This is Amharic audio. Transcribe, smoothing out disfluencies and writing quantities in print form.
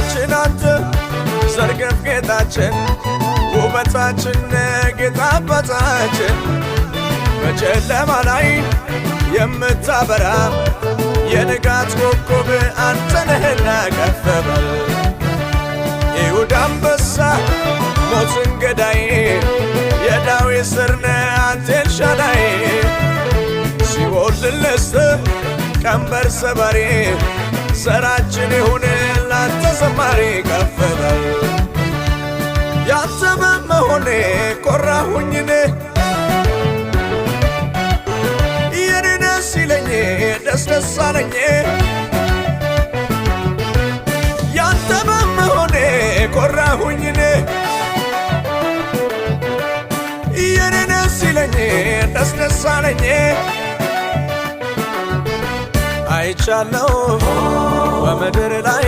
ክብራችን አንተ፣ ዘርገፍ ጌጣችን፣ ውበታችን ጌታ አባታችን፣ በጨለማ ላይ የምታበራ የንጋት ኮከብ አንተ ነህና ከፍ በል። የይሁዳ አንበሳ፣ ሞትን ገዳይ፣ የዳዊት ስር ነህ አንተ ኤልሻዳይ፣ ሲኦል ድል ነስተህ ቀንበር ሰባሪ፣ ዘራችን ይሁን ላንተ ዘማሪ፣ ከፍ በል። ያንተ በመሆኔ ኮራሁኝን፣ የኔ ነህ ሲለኝ ደስ ደስ አለኝ። ያንተ በመሆኔ ኮራሁኝን፣ የኔ ነህ ሲለኝ ደስ ደስ አለኝ። አይቻለው በምድር ላይ